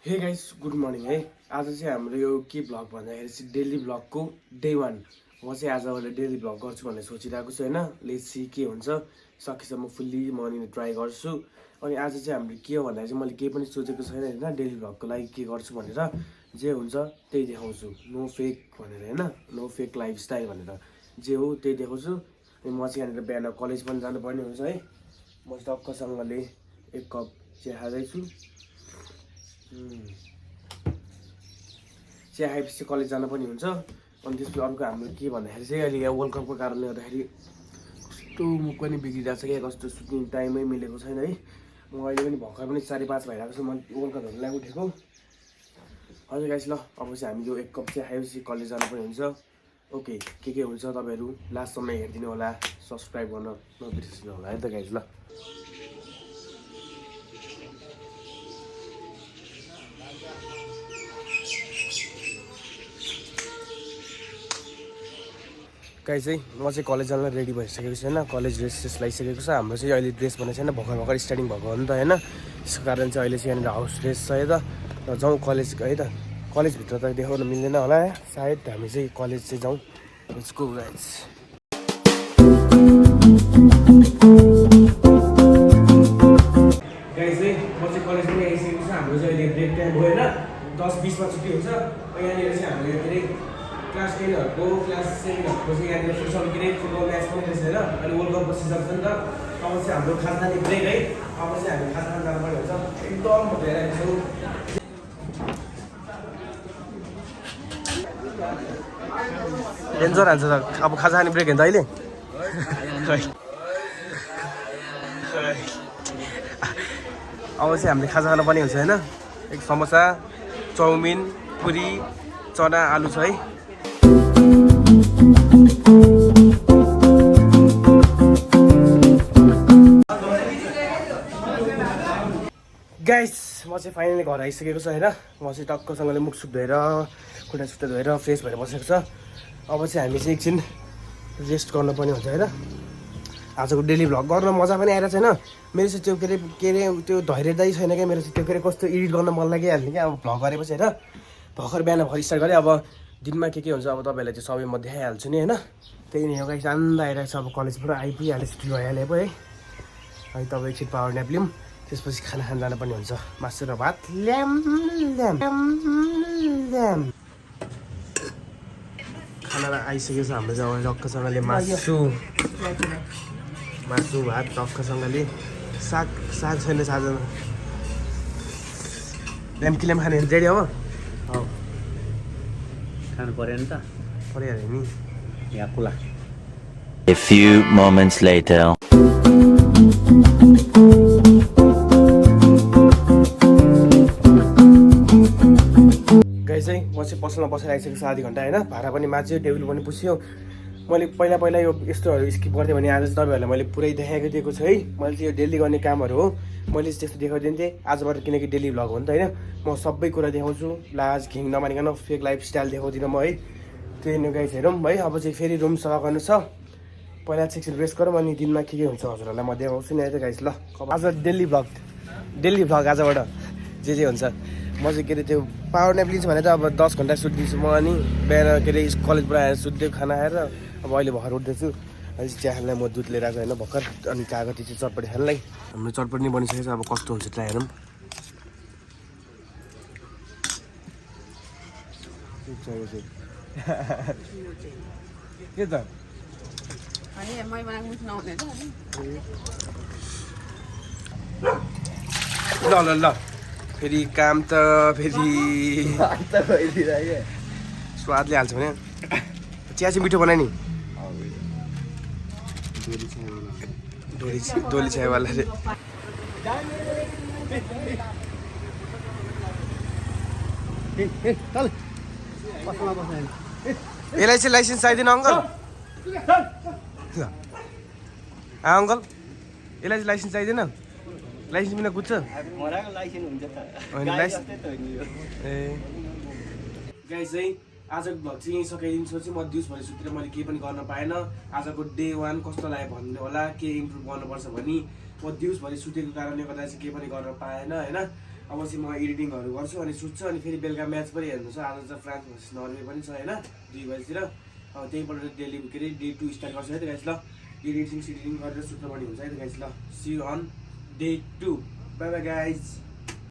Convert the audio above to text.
Hey guys good morning है। आज चाहिँ हाम्रो यो के भ्लग भन्दाखेरि चाहिँ डेली भ्लगको डे 1। म चाहिँ आजबाट डेली भ्लग गर्छु भनेर सोचिरहेको छु होइन। लेट्स सी के हुन्छ, सकेसम्म फुल्ली मर्निङ ट्राई गर्छु। अनि आज चाहिँ हाम्रो के हो भन्दाखेरि चाहिँ मैले केही पनि सोचेको छैन होइन। डेली भ्लगको लागि के गर्छु भनेर, जे हुन्छ त्यही देखाउँछु। नो फेक भनेर होइन, नो फेक लाइफस्टाइल भनेर जे हो त्यही देखाउँछु। अनि म चाहिँ यहाँनिर बिहान कलेज पनि जानुपर्ने हुन्छ है। म टक्कसँगले एक कप चिया खाँदैछु। चिया खाएपछि कलेज जानु पनि हुन्छ। अनि त्यसपछि अर्को हाम्रो के भन्दाखेरि चाहिँ अहिले यहाँ वर्ल्ड कपको कारणले गर्दाखेरि कस्तो मुख पनि बिग्रिरहेको छ क्या, कस्तो सुत्ने टाइमै मिलेको छैन है। म अहिले पनि भर्खर पनि 4:30 भइरहेको छ, म वर्ल्ड कप हेर्नलाई उठेको। हजुर गाइस ल, अब चाहिँ हामी यो एक कप चिया खाएपछि कलेज जानु पनि हुन्छ। ओके, के हुन्छ तपाईँहरू लास्टसम्म हेरिदिनु होला, सब्सक्राइब गर्न नबिर्सिनु होला है त गाइस ल। गाइस चाहिँ म चाहिँ कलेज जान रेडी भइसकेको छु होइन। कलेज ड्रेस लगाइसकेको छ। हाम्रो चाहिँ अहिले ड्रेस भनेको छैन, भर्खर स्टार्टिङ भएको हो नि त होइन। त्यसको कारण चाहिँ अहिले चाहिँ यहाँनिर हाउस ड्रेस छ है त। र जाउँ कलेज है त। कलेजभित्र त देखाउन मिल्दैन होला सायद, हामी चाहिँ कलेज चाहिँ जाउँ। Let's go guys. गाइस चाहिँ म चाहिँ कलेज पनि आइसकेको छ। हाम्रो चाहिँ अहिले ब्रेक टाइम हो होइन, 10:20मा छुट्टी हुन्छ। यहाँनिर चाहिँ हाम्रो के अरे क्लास 10हरूको क्लास 7हरूको चाहिँ यहाँनिर फुटबल के अरे फुटबल म्याच पनि रहेछ होइन। अहिले वर्ल्ड कपको सिजन छ नि त। अब चाहिँ हाम्रो खाजाखाने ब्रेक है। अब चाहिँ हामी खाजा खान जानुपर्ने हुन्छ। एकदम भइरहेको छौँ। डेन्जर हान्छ त अब खाजा खाने ब्रेक हेर्छ अहिले। अब चाहिँ हामीले खाजा खान पनि हुन्छ होइन। एक समोसा, चाउमिन, पुरी, चना, आलु छ है। गाइस म चाहिँ फाइनली घर आइसकेको छु होइन। म चाहिँ टक्कसँगले मुखसुख धोएर खुट्टा सुट्टा धोएर फ्रेस भएर बसेको छ। अब चाहिँ हामी चाहिँ एकछिन रेस्ट गर्नुपर्ने हुन्छ होइन। आजको डेली भ्लग गर्न मजा पनि आइरहेको छैन। मेरो चाहिँ त्यो के अरे त्यो धैर्यदै छैन क्या। मेरो चाहिँ त्यो के अरे कस्तो एडिट गर्न मन लागिहाल्ने क्या अब भ्लग गरेपछि होइन। भर्खर बिहान स्टार्ट गरेँ। अब दिनमा के हुन्छ अब तपाईँहरूलाई त्यो सबै म देखाइहाल्छु नि होइन। त्यही नै हो गाइस, आनन्द आइरहेको छ। अब कलेजबाट आइपुगिहाल्यो, छुट्टी भइहाल्यो पो है। है तपाईँ एकछिन पावर न्याप लिउँ, त्यसपछि खाना खान जानुपर्ने हुन्छ। मासु र भात ल्याम ल्याम ल्याम। खाना आइसकेको छ हाम्रो चाहिँ टक्कसँगले मासु भात टक्कसँगले साग छैन साँझमा। ल्याम कि ल्याम खाने रेडी हो खानु पर्यो नि त, परिहाल्यो नि यहाँ खुला। A few moments later. Guys चाहिँ म चाहिँ पसलमा बसेर आइसकेको छु आधी घन्टा होइन। भाडा पनि माझ्यो, टेबल पनि पुस्यो। मैले पहिला यो यस्तोहरू स्किप गर्थेँ भने आज चाहिँ तपाईँहरूलाई मैले पुरै दिएको छु है। मैले चाहिँ यो डेली गर्ने कामहरू हो, मैले चाहिँ त्यस्तो देखाइदिन्थेँ आजबाट, किनकि डेली भ्लग हो नि त होइन। म सबै कुरा देखाउँछु, लाज घिङ नमानिकन फेक लाइफस्टाइल देखाउँदिनँ म है। त्यही नै गाइस हेरौँ है। अब चाहिँ फेरि रुम सफा गर्नु छ, पहिला चाहिँ एकछिन रेस्ट गरौँ, अनि दिनमा के हुन्छ हजुरहरूलाई म देखाउँछु नि है त गाइस ल। आज डेली भ्लग आजबाट जे हुन्छ। म चाहिँ के अरे त्यो पावर न्याप लिन्छु भने त अब 10 घन्टा सुत्दिन्छु म। अनि बिहान के अरे कलेजबाट आएर सुत्दै खाना खाएर अब अहिले भर्खर उठ्दैछु। अहिले चिया खानलाई म दुध लिएर आएको होइन भर्खर। अनि कागती चाहिँ चटपटी खानलाई हाम्रो चटपटी नै बनिसकेको छ। अब कस्तो हुन्छ ट्राई हेरौँ। के त ल फेरि काम त फेरि स्वादले हाल्छ भने चिया चाहिँ मिठो बनायो नि। डोली चियावाला यसलाई चाहिँ लाइसेन्स चाहिँदैन अङ्कल? अङ्कल यसलाई चाहिँ लाइसेन्स चाहिँदैन? लाइसेन्स बिना कुद्छ? ए गाइस चाहिँ आजको भ्लग चाहिँ यहीँ सकाइदिन्छु। चाहिँ म दिउँसभरि सुतेर मैले केही पनि गर्न पाएन। आजको डे 1 कस्तो लाग्यो भन्नु होला, के इम्प्रुभ गर्नुपर्छ भनी। म दिउँसभरि सुतेको कारणले गर्दा चाहिँ केही पनि गर्न पाएन होइन। अब चाहिँ म एडिटिङहरू गर्छु अनि सुत्छु अनि फेरि बेलुका म्याच पनि हेर्नु छ। आज चाहिँ फ्रान्स भर्सेस नर्वे पनि छ होइन 2 बजीतिर। अब त्यहीँबाट डेली के अरे डे 2 स्टार्ट गर्छु है त गाइस ल। एडिटिङ सिडिटिङ गरेर सुत्नुपर्ने हुन्छ है त गाइस ल। See you on day 2। Bye bye guys.